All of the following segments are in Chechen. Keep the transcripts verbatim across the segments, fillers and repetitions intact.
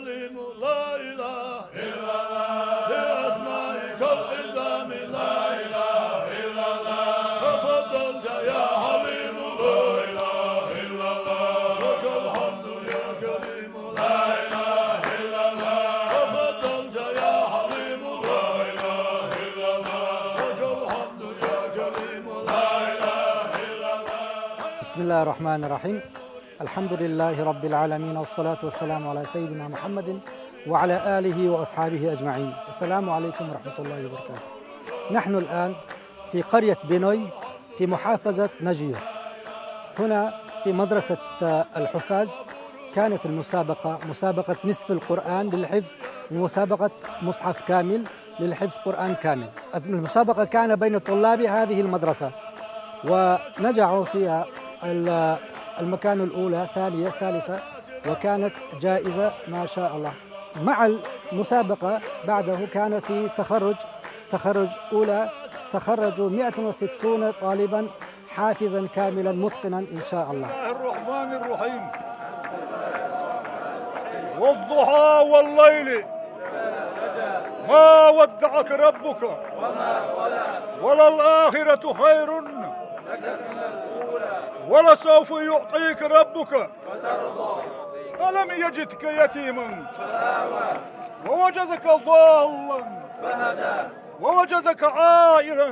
لا إله إلا الله، بأسمائك العظام، لا إله إلا الله، تفضلت يا حليم، لا إله إلا الله، لك الحمد يا كريم، لا إله إلا الله، تفضلت يا حليم، لا إله إلا الله، لك الحمد يا كريم، لا إله إلا الله. بسم الله الرحمن الرحيم. الحمد لله رب العالمين، والصلاة والسلام على سيدنا محمد وعلى آله وأصحابه أجمعين. السلام عليكم ورحمة الله وبركاته. نحن الآن في قرية بنوي في محافظة نجير. هنا في مدرسة، آه، الحفاظ كانت المسابقة، مسابقة نصف القرآن للحفظ، ومسابقة مصحف كامل للحفظ قرآن كامل. المسابقة كان بين طلاب هذه المدرسة، ونجحوا فيها ال-، المكان الأولى، ثانية، ثالثة، وكانت جائزة ما شاء الله. مع المسابقة بعده كان في تخرج، تخرج أولى، تخرجوا مائة وستون طالبا حافظا كاملا متقنا إن شاء الله. بسم الله الرحمن الرحيم. والضحى والليل ما ودعك ربك وللآخرة خير ولسوف يعطيك ربك ألم يجدك يتيما ووجدك ضالا ووجدك عائلا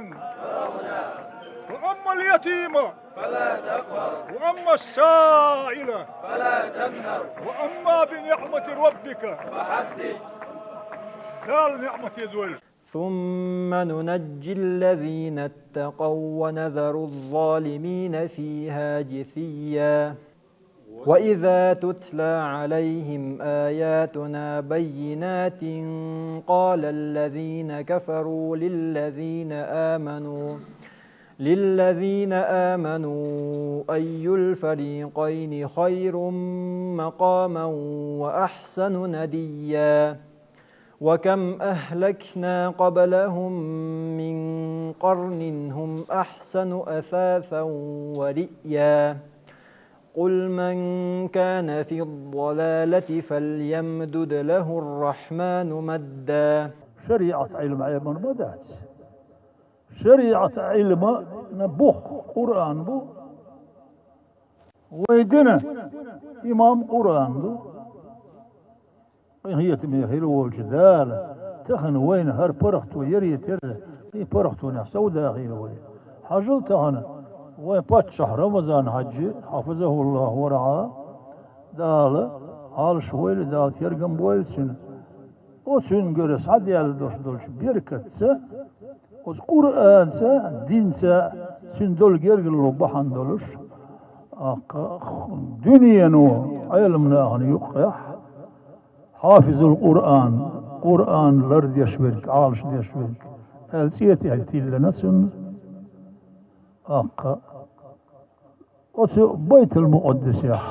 فأما اليتيم وأما السائل وأما بنعمة ربك فحدث. قال نعمة يدول. ثم ننجي الذين اتقوا ونذر الظالمين فيها جثيا. وإذا تتلى عليهم آياتنا بينات قال الذين كفروا للذين آمنوا للذين آمنوا أي الفريقين خير مقاما وأحسن نديا. وكم أهلكنا قبلهم من قرن هم أحسن أثاثا ورئيا. قل من كان في الضلالة فليمدد له الرحمن مدا. Шариат Ӏилма Ӏемар ма дац. Шариат Ӏилма на бух Къуръан бу. Вай дина имам Къуръан ду. Къинхетаме хила волчу Дала тахан вайна хӀара паргӀато яре терра, кхин паргӀатонех сов дахийла вай. Хьажал тахана вайн паччахь Рамазан-Хьаьжи, хьафизахӀуллахӀу ва рагӀа, Дала Ӏалаш войла, Дала тергам бойла цуьнан. Оцуьнгара схьадаьлла долуш долчу беркатца, оцу Къуръанца, динца цуьнан долу гергарло бахьана долуш, аккха, дуьнено Ӏеламнахана юккъехь, Хьафизул Къуръан, Къуръан лардеш верг, Ӏалаш деш верг, аьлла цӀе тӀехь тиллина цунна, аккха, оцу Байтул-Мукъаддасехь.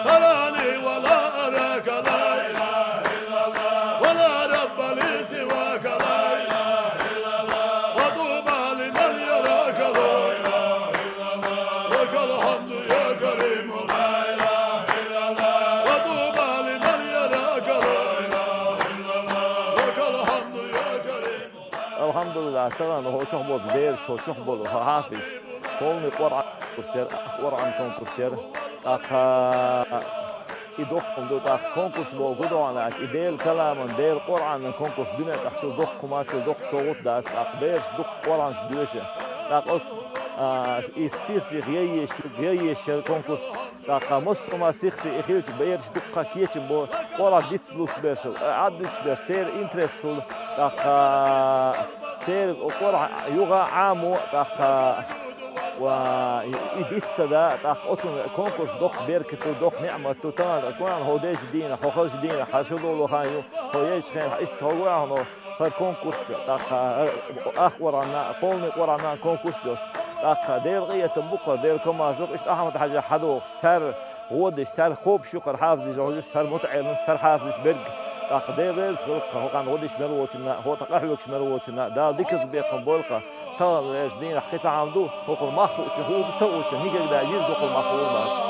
تراني ولا أراك، لا إله إلا الله، ولا رب لي سواك، لا إله إلا الله، وطوبى لمن يراك، لا إله إلا الله، لك الحمد يا كريم، لا إله إلا الله، وطوبى لمن يراك، لا إله إلا الله، لك الحمد يا كريم. Алхьамдулиллахь, тахана хӀокху чохь болу бераш, хӀокху чохь болу хьафизаш, хӀокхуьнан Къуръан конкурс яра, Къуръан конкурс яра. ТӀаккха и доккха ду, тӀаккха конкурс бохург хӀун ду аьлча, и Делан каламан, Делан Къуръанан конкурс дуьнен тӀехь цул доккха хӀума, цул доккха совгӀат дац, тӀаккха бераш дукха Къуръанаш доьшу. ТӀаккха оцу, а, и сих-сиха яйеш, яйеш яра конкурс. ТӀаккха массо а хӀума сих-сиха и хилча, бераш дуккха кечам бо, Къуръан дицлуш берш, Ӏад дуьтуш берш, церан интерес хуьлу. ТӀаккха церан Къуръан юха Ӏамо, тӀаккха, ва, и, и диц ца да, тӀаккха оцунна конкурс доккха беркат ду, доккха неӀмат ду, тахана, тахана хьо дезачу дийнахь, хьо хазачу дийнахь, хьан шу долу хан ю, хьо езачу хенахь, иштта хьо гур ахьа хьуна, Хара конкурс, тӀаккха ах Къуръана, полный Къуръана конкурс йолуш. ТӀаккха Делан къинхетам бу-кх хӀара, Делан комаьршалла, иштта Ахьмад-Хьаьжа хьадогӀуш, цара гӀо деш, цара кхобуш ю хӀара хьафизаш, хӀара мутаӀеллимаш, хӀара хьафизаш берг. ТӀаккха Дела реза хуьлда-кх хӀокхунна гӀо деш мел волчунна, хӀокхунна къахьоьгуш мел волчунна. Дала дикаца бекхам бойла-кх. Тахана, э, дийнахь кхин цхьа хӀума ду, хӀокхунна мах хуучунна, хӀума ца хуучунна, никогда из хӀокхунна мах хуур бац.